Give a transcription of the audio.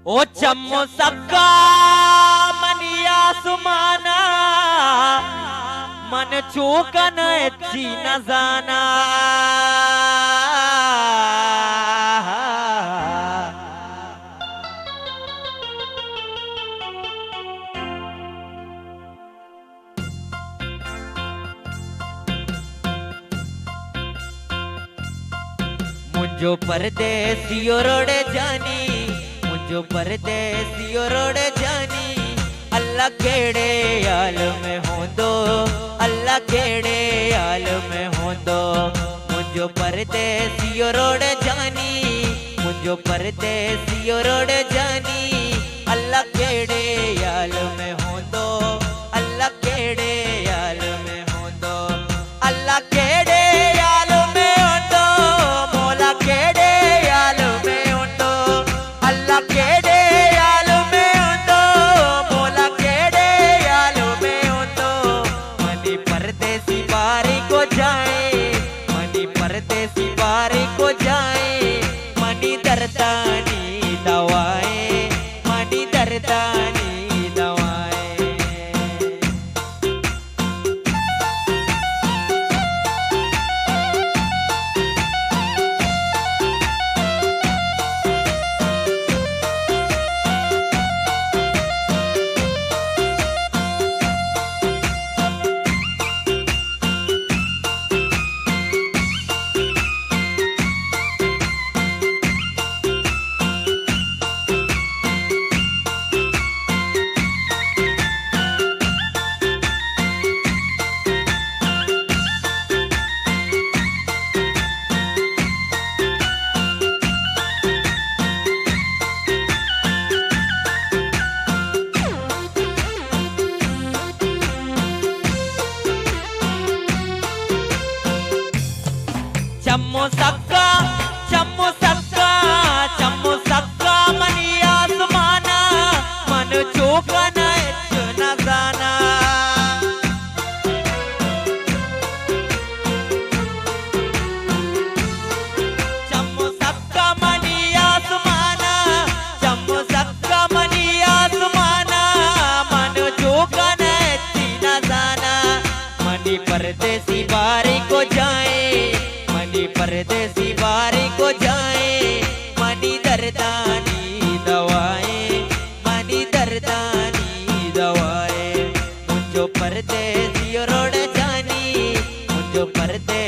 او چمو سکا منی آسمانا، من چوکن اچی نزانا۔ منجو پردیسی روڑ جانی، منجو پردیسی روڑ جانی، اللہ کیڑے حال میں ہوندو، اللہ کیڑے حال میں ہوندو۔ منجو پردیسی روڑ جانی، منجو پردیسی روڑ جانی، اللہ کیڑے حال میں ہوندو، اللہ کیڑے حال میں ہوندو، اللہ کیڑے حال میں ہوندو، مولا کیڑے حال میں ہوندو، اللہ کیڑے حال میں ہوندو، مولا کیڑے حال میں ہوندو۔ منی پردیسی باری کو جائے، منی پردیسی باری کو جائے، منی دردانی دوائے، منی دردانی دوائے۔ چمو سکا، چمو سکا، چمو سکا منی آسمانا، من چوکن اچ نزانا۔ چمو سکا منی آسمانا، چمو سکا منی آسمانا، من چوکن اچی نزانا۔ منی پردیسی باری کو جائے، منی پردیسی باری کو جائے، منی دردانی دوائے، منی دردانی دوائے۔ منجو پردیسی روڑ جانی، منجو پردیسی